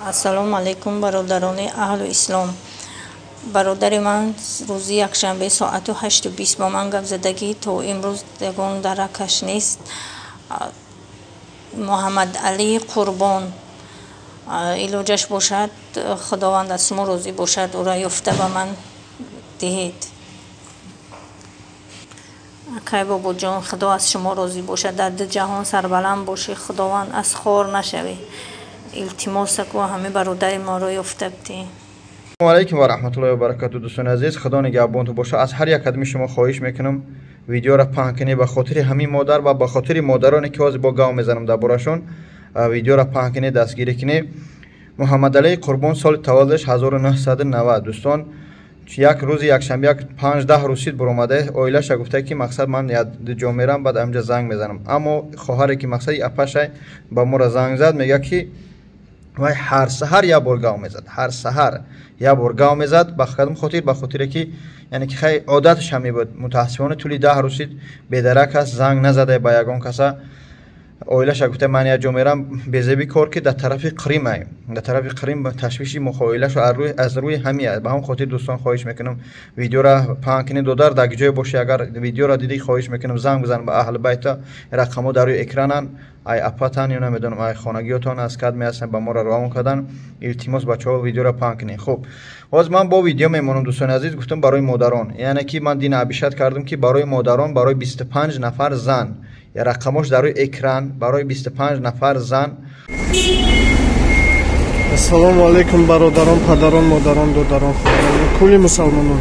Ассалому алайкум, бародарони аҳлу ислом. Бародари ман рӯзи якшанбе соату 8:20 ба ман гап задагӣ, то имрӯз ягон даракаш нест. Муҳаммадалӣ Қурбон, илоҷаш бошад, Худованд аз шумо розӣ бошад, ӯро ёфта ба ман диҳед. Акай бобоҷон, Худо аз шумо розӣ бошад, дар ду ҷаҳон сарбаланд бошӣ, Худованд аз хор нашавӣ. Илтимосаку ҳамаи бародари моро ёфта бидиҳед. Ассалому алайкум ва раҳматуллоҳи ва баракату. Дӯстони азиз, Худо нигаҳбонтон бошад. Аз ҳар як қадами шумо хоҳиш мекунам, видеоро паҳн кунед ба хотири ҳамин модар ва ба хотири модароне ки ҳозир бо гав мезанам дар борашон. Видеоро паҳн кунед, дастгирӣ кунед. Муҳаммадалии Қурбон, соли таваллудаш 1990. Дӯстон, як рӯзи якшанбе, як 5-10 рӯз шид буромада, оилаша гуфта ки мақсад ман ҷо мерам, баъд амҷа занг мезанам. Аммо хоҳаре ки мақсади апашай ба моро занг зад, мегӯяд ки вай ҳар саҳар як бор гав мезад, ҳар саҳар як бор гав мезад. Ба кадом хотир? Ба хотире ки яъне ки хай одаташ ҳам мебуд. Мутаассифона тӯли 10 рӯз шид бедарак аст, занг назада ба ягон каса. Оилаша гуфта ман як ҷо мерам, безеби кор ки дар тарафи Қримай, дар тарафи Қрим ташвиши мухоилашу аз рӯи ҳами аст. Ба ҳам хотир, дӯстон, хоҳиш мекунам, видеора паҳн кунед. Додар дар ҷое бошӣ, агар видеора дидӣ, хоҳиш мекунам, занг бизан ба аҳли байта. Рақамҳо дар рӯи экрананд. Ай апатан ё намедонам, ай хонагиётон аз кад меҳастанд, ба моро равон кардан. Илтимос, бачаҳо, видеора паҳн кунед. Хуб, ҳозир ман бо видео мемонам, дӯстони азиз. Гуфтам барои модарон, яъне ки ман дина абишат кардам ки барои модарон, барои 25 нафар зан, рақамош дар рӯи экран, барои 25 нафар зан. Ассалому алайкум, бародарон, падарон, модарон, додарон, хоҳарон, кулли мусалмонон.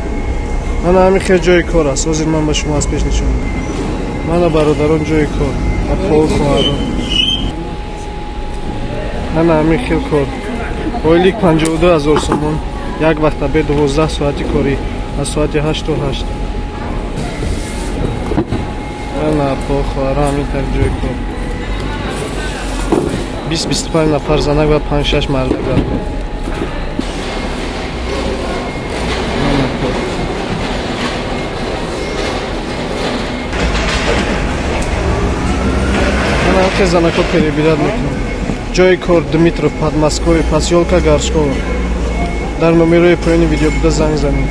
Мана ҳамин хел ҷои кор аст. Ҳозир ман ба шумо аз пеш нишон медиҳам. Мана, бародарон, ҷои кор, апо, хоҳарон, мана ҳамин хел кор. Ойлик 52 000 сомон, як вақта бе 12 соати корӣ, аз соати 8 то 8. Мана, апо, хоҳарон, ҳамин так ҷои кор. 20-25 нафар занак ва 5-6 мардак дар кор. Мана кор. Мана ҳамхел занакҳо перебирать мекунанд. Ҷои кор Дмитров, Подмосковье, посёлка Горшкова. Дар номерои поёни видео буда занг занед.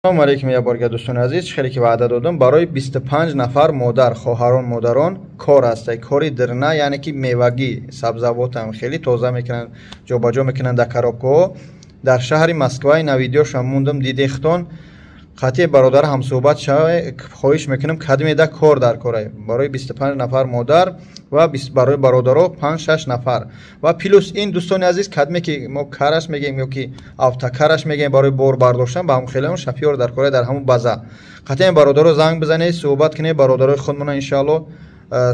Ассалому алайкум як борга, дӯстони азиз. Хеле ки ваъда додам, барои 25 нафар модар, хоҳарон, модарон кор аст. Кори дирна, яъне ки мевагӣ, сабзавотам хеле тоза мекунанд, ҷобаҷо мекунанд дар коробкаҳо дар шаҳри Москва. Ина видеошам мондам, дидехтон. Қатъи бародар ҳамсӯҳбат шаве. Хоҳиш мекунам, кадмеда кор дар корай барои 25 нафар модар ва барои бародаро 5-6 нафар. Ва плюс ин, дӯстони азиз, кадме ки мо караш мегӯем ё ки автокараш мегӯем, барои бор бардоштан, ба ҳамон хеле шофёр дар корай дар ҳамон база. Қатъиан бародаро занг бизанед, суҳбат кунед, бародарои худмона, иншаалло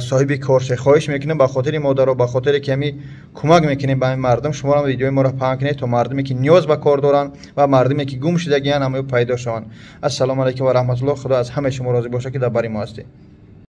соҳиби кор ше. Хоҳиш мекунем, ба хотири модаро, ба хотире ки ҳами кӯмак мекунем ба ҳамин мардум, шуморо видеои моро паҳн кунед, то мардуме ки ниёз ба кор доранд ва мардуме ки гум шудагиянд, ҳамаё пайдо шаванд. Ассалому алайкум ва раҳматуллоҳ. Худо аз ҳамаи шумо розӣ бошад, ки дар бари мо ҳастед.